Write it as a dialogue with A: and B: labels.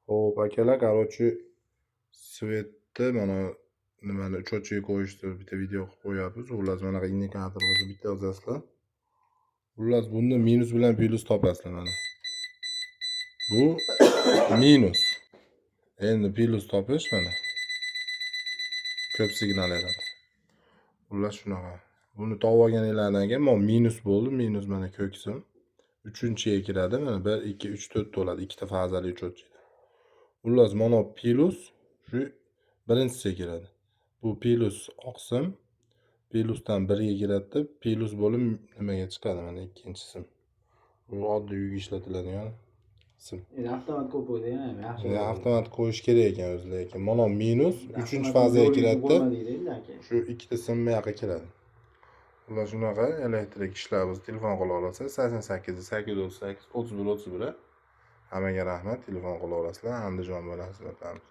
A: Xo'p, akalar, короче, свет ni mana nimani учётчик ga qo'yishni bitta video qilib qo'yapmiz. Xullas, manaqa indikator bo'lsa, bitta yozasizlar. Xullas, bunda minus bilan plyus topasizlar mana. Bu minus. Endi plyus topish mana. Ko'p signal beradi. Xullas, shunaqa. Buni topib olganinglardan keyin mana minus bo'ldi. Minus mana ko'k sim. Uchinchiga kiradi. Mana 1, 2, 3, 4 bo'ladi. Ikkita fazali учётчик da. Xullas, mana plyus shu birinchisiga kiradi. Bu plyus oq sim. Plyusdan birga kiradida, plyus bo'lib nimaga chiqadi, mana ikkinchi sim. Bu oddiy uyga ishlatiladigan sim.
B: Endi avtomat qo'yib qo'ydi ham yaxshi.
A: Yani avtomat qo'yish kerak ekan o'zi, lekin mana minus uchinchi fazaga kiradida, shu ikkita sim bu yoqqa kiradi. Xullas, shunaqa elektrik ishlar. Telefon qila olasiz 88 838 31 31. Hammaga rahmat, telefon qila olasizlar. Andijon bilan xizmatdamiz.